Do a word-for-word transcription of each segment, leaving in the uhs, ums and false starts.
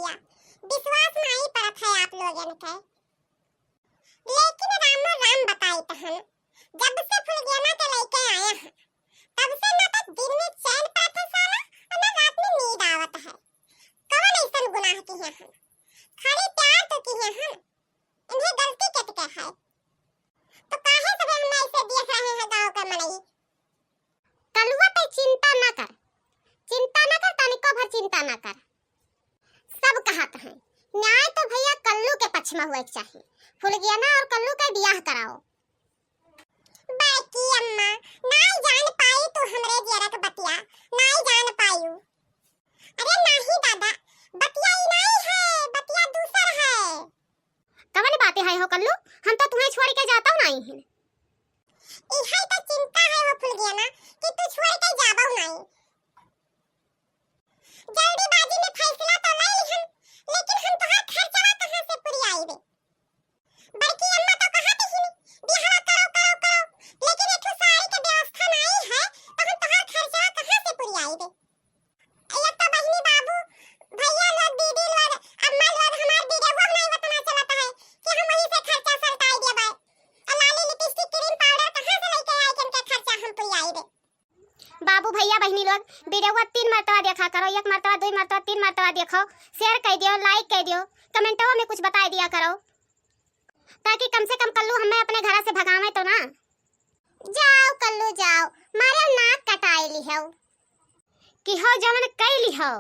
विश्वास नाई परत है आप लोगन के। लेकिन रामो राम बताइत हन, जब से फुलगेना के लइके आए हैं, तब से न तो दिन में चैन पात है साला, और न रात में नींद आवत है। कवन ऐसन गुनाह किहे हन? खाली प्यार तो किहे हन, इन्हें गलती केतके है। तो काहे सब हमने ऐसे देख रहे हैं गाँव के मनई? कलुआ पे चिंता ना कर, चिंता ना कर, तनिको भर चिंता ना कर। सब कहत हैं, न्याय तो भैया कल्लू के पक्ष में हुए के चाही। फुलगेना और कल्लू के बियाह कराओ। बड़की अम्मा, नाई जान पाई तू हमरे जियरा के बतिया, नाई जान पायू। अरे नाही दादा, बतिया ई नाई है, बतिया दूसर है। कवन बातें है हो कल्लू, हम तो तुम्हें छोड़ के जाता नाई है। इहे तो चिंता है हो फुलगेना कि तू छोड़ के जाबो नाई। जल्दीबाजी में फैसला तो ले लिहन, लेकिन हम तोहार खर्चवा कहाँ से पुरियाइबे? बड़की अम्मा तो कहत ही, "बियाहवा करो, करो, करो, लेकिन एक ठो साड़ी के व्यवस्था नाई है, तो हम तोहार खर्चवा कहाँ से पुरियाइबे?" एक तो बहिनी बाबू, भैया लोग, दीदी लोग, अम्मा लोग, हमार वीडियो नहीं उतना चलत है कि हम वहीं से खर्चा सरकाई देबे। आ लाली, लिपस्टिक, क्रीम पाउडर कहाँ से लेके आई कि इनके खर्चा हम पुरियाइबे? बाबू, भैया, बहिनी लोग, वीडियो तीन मरतबा देखा करो, एक मरतबा, दुई मरतबा, तीन मरतबा देखो, share कर दियो, like कर दियो, कमेंटवा में कुछ बताई दिया करो, ताकि कम से कम कल्लू हमें अपने घरा से भगावे तो ना। जाओ कल्लू जाओ, मारे नाक कटाई लिहो। किहो जवन कई लिहो,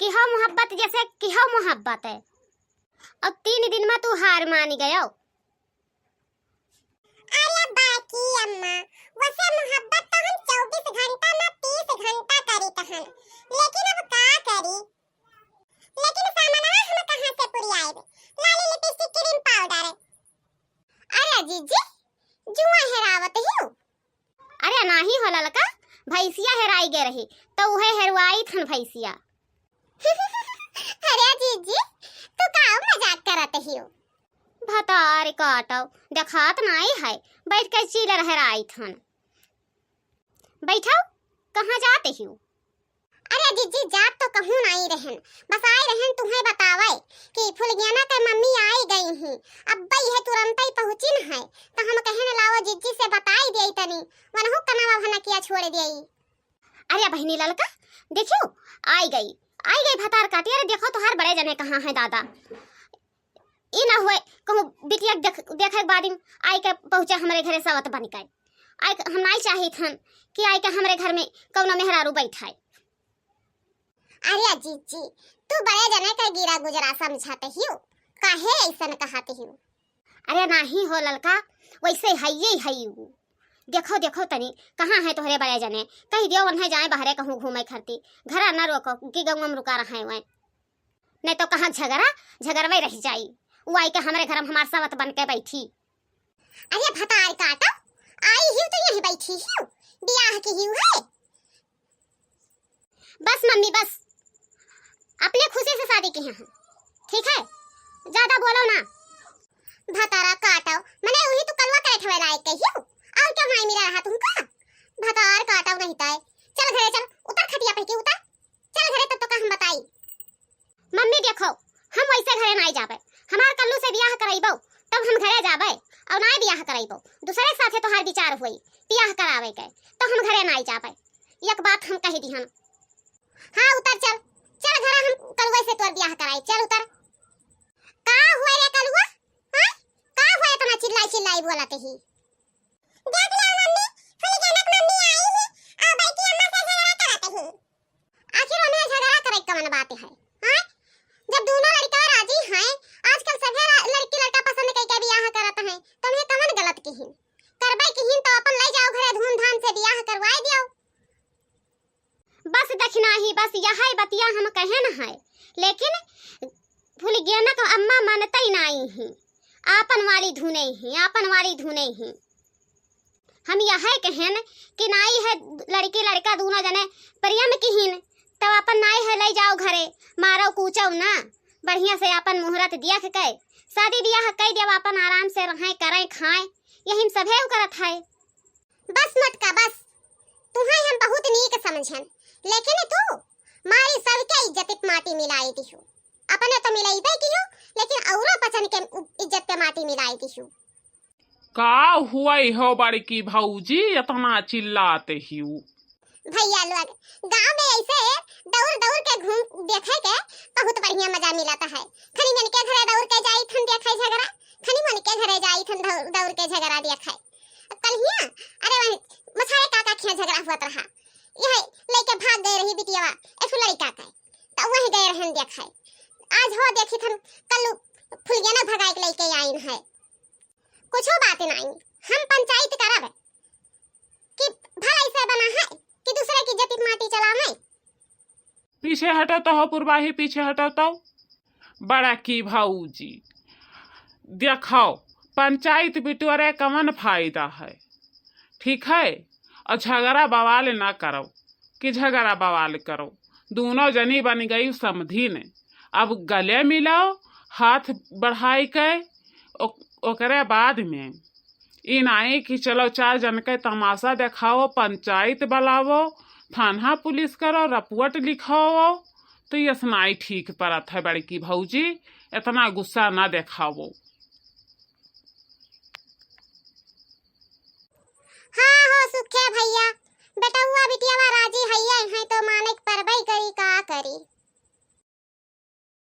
किहो मोहब्बत जैसे किहो मोहब्बत है। और तीन दिन में तू हार मान गयो। अरे बाकी अम्मा, वैसे मोहब्बत तो हम चउबीस घंटा ना तीस घंटा करीत हन, लेकिन अब का करी? लेकिन सामनवा हम कहाँ से पुरियाएब? लाली लिपस्टिक क्रीम पाउडर। अरे जीजी, जुआ हेरावत हियो? अरे नाही हो ललका, भैंसिया हेराई गे रही, तो उहे हेरवाई थन भैंसिया। अरे जीजी, तू का मजाक करत हियो? भतार काटो, देखात नाई है, बैठ के चीलर हेराई थन। बैठो, कहाँ जाते हियो? अरे जीजी, जात तो कहूँ नाई रहन, बस आई रहन तुम्हें बतावे कि फुलगियाना के मम्मी आई गई ही। अब बई है तुरंत ही पहुँचिन है, तो हम कहन लाओ जीजी से बताई दियई तनी, वनहु कनवा भनकिया छोड़ दियई। अरे बहिनी ललका, देखियो, आई गई, आई गई भतार काटी। अरे देखो तोहार बड़े जने कहाँ है दादा, ई ना हुए कहूँ बिटिया के देख, देखे के बाद में आई के पहुँचे हमरे घरे सवत बन के। आई के, हम नाई चाहित हन कि आई के हमरे घर में कौनो मेहरारू बैठाए। अरे जीजी, तू बड़े जने के गिरा गुजरा समझत हियो, काहे ऐसन कहत हियो? अरे नाही हो ललका, वैसे हइये हई उ। देखो, देखो तनी, कहाँ है तोहरे बड़े जने? कहि दियो, उन्हें जाए बाहरे कहूँ घूमे खरती। घरा न रोको कि गौवा में रुका रहे हुए। नहीं तो कहाँ झगड़ा, झगड़वे रह जाई। उ आई के हमरे घर में हमार सवत बन के बैठी। अरे भतार काटो, आई हियो तो यहीं बैठी हियो, बियाह की हियो है। बस मम्मी बस, अपने खुशी से शादी की हैं हम, ठीक है, ज्यादा बोलो ना। भतारा काटो, मने वही तो कलवा करे ठवे लायक कहियो, और क्यों नहीं मिला रहा तुमका? भतार काटो नहीं ताए, चल घरे चल, उतर खटिया पे के उतर, चल घरे तब तो का हम बताई। मम्मी देखो, हम वैसे घरे नाई जाबे, हमार कल्लू से बियाह करइबो तब हम घरे जाबे, और नाई बियाह करइबो, दूसरे के साथे तोहार विचार होई बियाह करावे के, तो हम घरे नाई जाबे। एक बात हम कह दिहन। हाँ उतर चल, चल घरे हम कलुए से तोर बियाह कराई, चल उतर। का हुआ रे कलुआ? हाँ? का हुआ इतना चिल्लाई चिल्लाई बोलत ही? देख ले मम्मी, फुलगेना के मम्मी आई ही, आ बैठी अम्मा से झगड़ा करत ही। आखिर ओमे झगड़ा करे कवन बात है? हाँ? जब दोनों लड़का राजी हैं, आजकल सभे रा-, लड़की लड़का पसंद कइके बियाह करत हैं, तो ओमे कवन गलत किहिन? करबे किहिन तो अपन ले जाओ घरे, धूमधाम से बियाह करवाए दियो। बस दखिनाही, बस यहै बतिया हम कहेन है, लेकिन फुलगेनक अम्मा मनतै नाई ही, आपन वाली धुनै ही, आपन वाली धुनै ही। हम यहै कहेन कि नाई है लड़की लड़का दूनो जने प्रेम किहिन, तब आपन नाई है लै जाओ घरे, मारो कूचो ना, बढ़िया से आपन मुहूर्त देख के शादी बियाह कइ देव, आपन आराम से रहै करै खाए, यही में सभे उ करत है। बस मोटका बस, तुहै हम बहुत नीक समझन, लेकिन तू मारी सबके इज्जत माटी मिलाई दिहू। अपने तो मिलइबे किहू, लेकिन औरो पचन के उ-, इज्जत पे माटी मिलाइ दिहू। का हुवइ हो बड़की भौजी, एतना चिल्लात हिउ? भइया लोग, गाँव में अइसे दौर दौर के घूम देखे के बहुत बढ़िया मजा मिलत है। खनी मन के घरे दौर के जाइत हन देखइ झगरा, खनी मन के घरे जाइत हन दौर दौर के झगरा देखइ। कल्हिया, अरे वही मछारे काका खिया झगरा हुवत रहा, यह लइके भाग गए रही बिटियावा, एक ठो लड़िका के, त वही गए रहन देखइ। आज हो देखित हन कल्लू फुलगेना भगाइ के लइके आइन है। कुछो बात नाहीं, हम पंचायत करब कि भला अइसे बना है कि दूसरे की इज्जत पे माटी चलावे। पीछे हटो तो हो पुरवाही, पीछे हटो तो। बड़की भौजी, देखो, पंचायत बिटोरे कवन फायदा है, ठीक है? और झगड़ा बवाल ना करो कि झगड़ा बवाल करो, दूनों जनी बन गई समधिन। अब गले मिलो, हाथ बढ़ाइ के, ओ-, ओकरे बाद में ई नाहीं कि चलो चार जन के तमाशा देखाओ, पंचायत बलाओ, थाना पुलिस करो, रपुअट लिखाओ, तो यस नाहीं ठीक परत है बड़की भौजी, एतना गुस्सा ना देखाओ। हाँ हो सुखे भइया, बेटउआ बिटियावा राजी हइये हैं तो माने के परबइ करी, का करी।